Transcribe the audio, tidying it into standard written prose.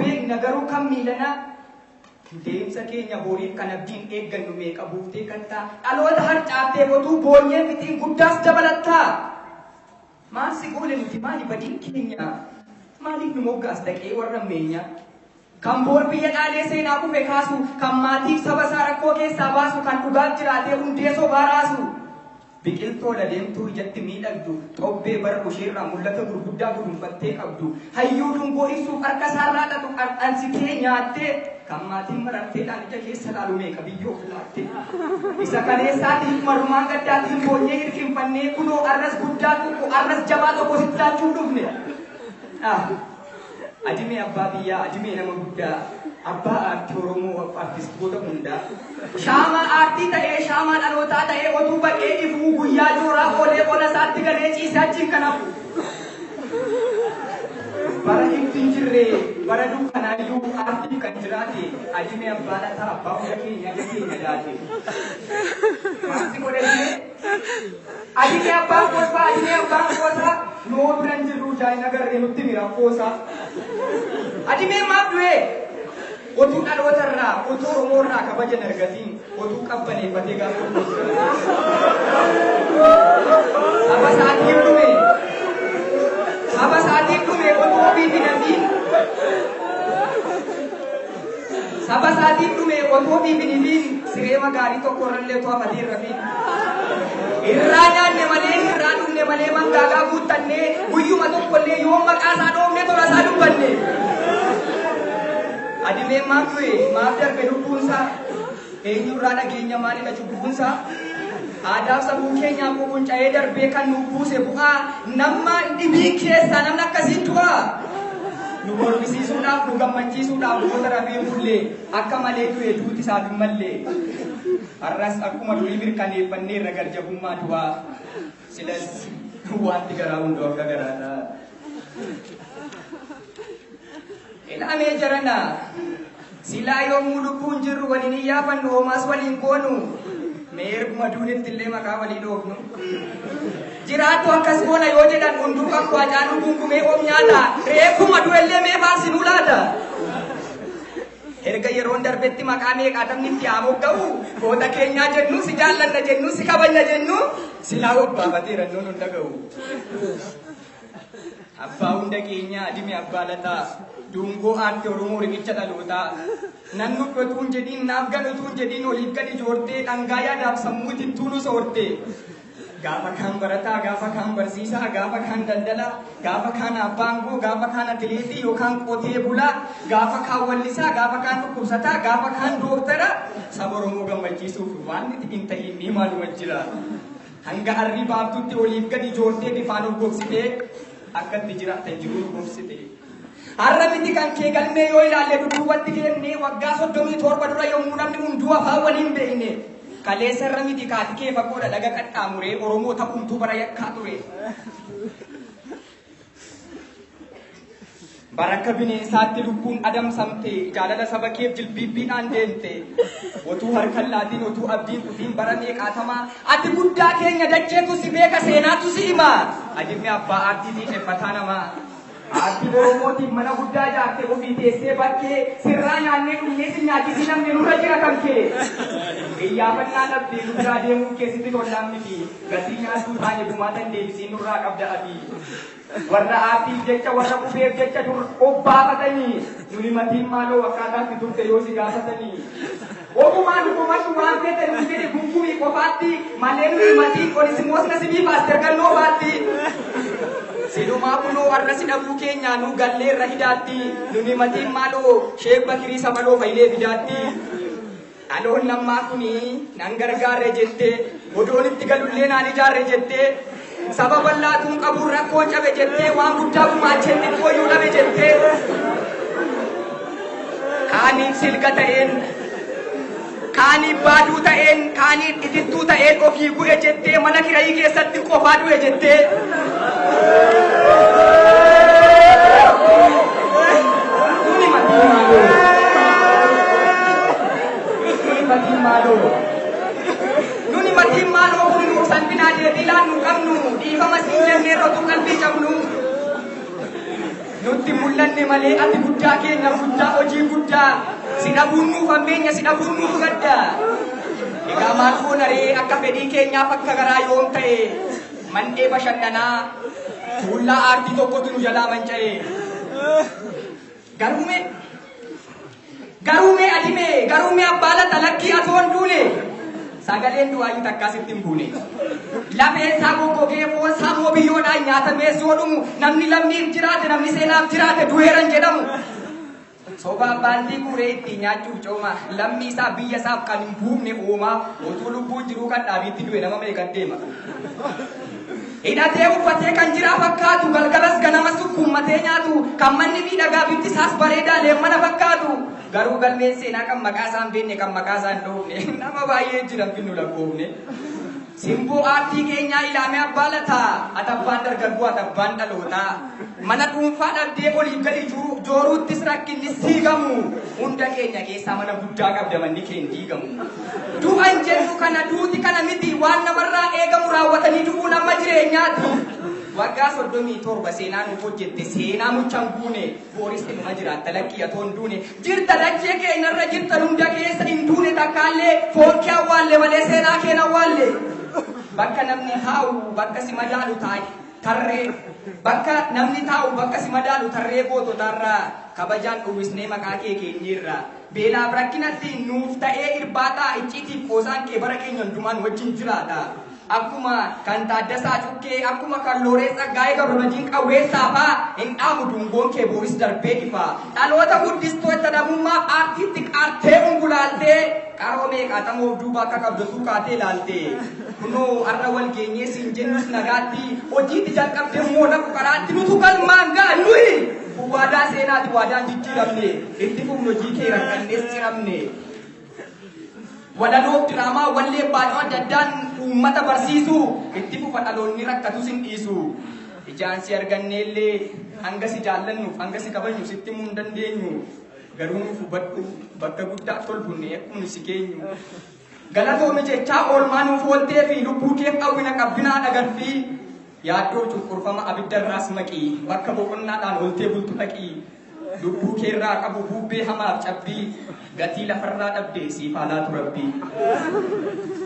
beekna garuu kan miilanaa. Deemsa keenya horiif kan abdiin eeggannu meeqa buuftee kattaa dhaloota harcaaftee otuu boonyee fixiin guddaas dabalattaa. Maal si goole nuti maali badiin keenya maaliif nu moggaas dhaqee warra meenya kan boor biyya dhaalee seenaa kufe kaasu kan maatiif saba isaa rakkoo keessaa baasu kan dhugaaf jiraatee hundee sobaa raasu. Biqiltuu deemtuu ijatti miidhagdu xobbee bara usheerraa mul'ata gurguddaa gudunfattee qabdu hayyuu dungoo ibsuuf harka isaarraa xaxu qarxansitee nyaattee kan maatiin mararteedhaan ija keessa laalu meeqa biyyoo of laatte. Isa kaleessaatiin marrumaan gaddaatiin boonyee hirkinfannee kunoo arras guddaa tokko arras jabaa tokko sitti laachuuf dhufne. Adimee abbaa biyyaa, adimee nama guddaa, abbaa aartii Oromoo artistoota hundaa. Shaamaa aartii ta'ee, shaamaa dhalootaa ta'ee, otuu baqee ifuu guyyaa jooraa oolee qola isaatti galee ciisee achiin kan hafu. Bara ifti hin jirre, bara dukkanaayyuu aartiif kan jiraate, adimee abbaa lataa, abbaa hunda keenya ija keenya laate. Maal si godhannee? Adimee abbaan kolfaa, adimee abbaan qoosaa, noo bira hin jirru jaayina agarree nutti mira qoosaa. Adimee maaf du'ee? Otuu dhaloota irraa, otuu Oromoo irraa kabaja hin argatiin, otuu qabbaneeffatee gaafa tokko jiraate. Saba isaatiin dhume. Saba isaatiin dhume otuu ofiif hin hafiin. Saba isaatiin dhume otuu ofiif hin hifiin siree magaarii tokko irrallee otoo hafatee hin rafiin. Irraa nyaanne malee irraa dhugne malee mangaagaa guuttannee guyyuma tokkollee yoo maqaa isaa dhoofne tola isaa dubbanne. Adimeen maaf du'e maaf darbe lubbuunsaa eenyurraa dhageenya maalidha cubbuunsaa? Aadaaf safuu keenyaa qunca'ee darbee kan nuuf buuse bu'aa nama dhibii keessaa namni akkasiin du'aa. Nu mormisiisuudhaaf nu gammachiisuudhaaf goota rafee bullee akka malee du'e duuti isaaf hin malle. Har'as akkuma durii mirkaneeffannee irra garjabummaa du'aa. Silas wanti garaa hunduu akka garaadha. Ilaamee jarana silaa yommuu lubbuun jirru waliin iyyaafannu homaas waliin goonu mee erguma duunitti illee maqaa walii dhoofnu. Jiraattu akkas goona yoo jedhan hunduu kan Haacaaluu gungumee om nyaata reeffuma du'ellee mee faarsinuu laata. Erga yeroon darbetti maqaa meeqaatamni itti haa mogga'u goota keenyaa jennu si jaallanna jennu si kabajna jennu silaa obbaafateera nuun hin dhaga'u. Abbaa hunda keenyaa adime abbaa lataa dungoo aartii Oromoo riqicha dhalootaa nan nuffatu hin jedhiin naaf galutu hin jedhiin oliif gadi joortee dhangaa yaadaaf sammuu ittiin nu soorte. Gaafa kaan barataa, gaafa kaan barsiisaa, gaafa kaan daldalaa, gaafa kaan abbaa aangoo, gaafa kaan atileetii yookaan qotee bulaa, gaafa kaan wallisaa, gaafa kaan dhukkubsataa, gaafa kaan dooktara saba Oromoo gammachiisuuf waan hin ta'in ni maaluma jira. Hanga arrii baaftutti oliif gadi joortee bifaan of gogsitee akka itti jiraatan jiruu nu gogsite. Har'a miti kan kee galmee yoo ilaalle dudduubatti deemnee waggaa 37 dura yommuu namni hunduu afaan waliin beekne. Kaleessa irra miti kaati kee fagoodha laga qaxxaamuree Oromoo ta'uumtuu bara yakkaa ture. Bara akka bineensaatti lubbuun adamsamte jaalala saba keef jilbiibbiidhaan deemte. Otuu harkan laatiin otuu abdiin kutiin bara meeqaatamaa ati guddaa keenya dacheetu si beeka seenaatu si hima. Adimni abbaa aartii xiixeffataa namaa. Aartii Oromootiif mana guddaa ijaarte ofii teessee bakkee sirraa nyaannee dhugnee si nyaachisi namni nurra jira kan kee. Iyyaafannaa dhabdee nurraa deemuun keessatti tollaan miti. Gatii nyaatuu taane gumaatan deebisii nurraa qabda ati. Warra aartiif jecha warra qubeef jecha dur obbaafatanii nuni matiin maaloo akkaataatti turte yoo si gaafatanii. Ogumaan dhugumadhu waan feete nuun jedhe gungumii qofaatti malee nuni matiin Onisimoos Nasibii Paaster Gannoo baatti. Silumaa kunoo warra si dhabuu keenyaa nu gallee irra hidaatti nuni matiin maaloo Sheek Bakirii Sabaloo Fayilee fidaatti. Dhaloon ammaa kuni nan gargaarre jettee odoon itti galullee naan ijaarre jettee saba bal'aatuun qabuun rakkoo cabe jettee waan guddaa gumaachee xiqqooyyuu dhabe jettee kaaniif silga ta'een kaaniif baaduu ta'een kaaniif itittuu ta'een ofii gu'e jettee mana kirayii keessatti qofaa du'e jettee. Nuni matiin maaloo? Nuni matiin maaloo? Nuni matiin maaloo kun nuuf salphinaa deebii laannu qabnu dhiifama siin jennee irra utuu qalbii cabnu. Nutti Nutti mul'anne malee ati guddaa keenya guddaa hojii guddaa. Si dhabuun nuuf hammeenya, si dhabuun nuuf gadda. Egaa maal goonaree akka fedhii keenyaaf akka garaa yoom ta'e mandhee bashannanaa tuullaa aartii tokkotu nu jalaa manca'e. Garuumee garuumee adimee garuumee abbaa lata lakkii atoon duune sagaleen du'aayyuu takkaa sitti hin buune. Lafeen isaa goggogee foon isaa immoo biyyoodhaan nyaatamee soo dhumu namni lammiif jiraate namni seenaaf jiraate du'eeran jedhamu. Sobaan baandii guuree ittiin nyaachuuf cooma lammii isaa biyya isaaf kan hin buufne uumaa utuu lubbuun jiruu kan dhaabiitti du'e nama meeqan deema. Hidhatee uffatee kan jiraa fakkaatu galgalas ganama sukkuummatee nyaatu kan manni miidhagaa bifti isaas bareedaa leemmana fakkaatu garuu galmeen seenaa kan maqaa isaa hin beekne kan maqaa isaa hin dhoofne nama baay'ee jiran finnu lakkoofne. Simboo aartii keenyaa ilaamee abbaa lataa ati abbaan dargaggoo ati abbaan dhalootaa mana dhuunfaa dhabdee oliif gadi jooruuttis rakkinni siigamu hunda keenya keessaa mana guddaa qabda manni kee hin diigamu. Du'an jennu kana duuti kana miti waan namarraa eegamu raawwatanii du'uun amma jireenyaati. Waggaa 37 seenaa nuuf hojjette seenaa muchaan guune booris inuma jiraatta lakkii atoon duune jirta dachee keenyarra jirta hunda keessa hin duune takkaallee foon kee awwaalle malee seenaa keen awwaalle. Bakka namni taa'u bakka si madaalu taa'i tarree bakka namni taa'u bakka si madaalu tarree goototarraa kabajaan uwwisnee maqaa kee keenyirra. Beelaaf rakkinatti nuuf ta'ee irbaataa icciitiif qoosaan kee bara keenya hundumaan wajjin jiraata. Akkuma kan Taaddasaa Cukkee akkuma kan Looree Tsaggaayee Gabramadiin Qawweessaa fa'aa hin dhaamu dungoon kee booris darbee ifa. Dhaloota guddistoota namummaaf aartiitti qaartee ungulaaltee qaroo meeqaatamoof duuba akka qabdu kaatee ilaalte. Kunoo har'a wal geenyee siin jennus nagaatti hojiitti jalqabdee immoo lafu karaatti nutu galmaan ga'a nuyi. Waadaa seenaati waadaan jijjiiramne itti fufnu hojii kee rakkannees ciramne. Walaloo diraamaa wallee baacoo adda addaan uummata barsiisu itti fufa dhaloonni rakkatus hin dhiisu. Ijaan si arganneellee hanga si jaallannuuf hanga si kabajnu sitti himuu hin dandeenyu. Garuu nuuf hubadhu bakka guddaa tolbunne akkuma si keenyu. Galatoomi jechaa oolmaa nuuf ooltee fi lubbuu keef hawwina qabbinaa dhagarfii. Yaaddoo cunqurfama abiddarraas maqii bakka boqonnaadhaan ooltee bultu dhaqii. Lubbuu keerraa qabu bubbee hamaaf cabbii gatii lafarraa dhabde siif haa laatu rabbii.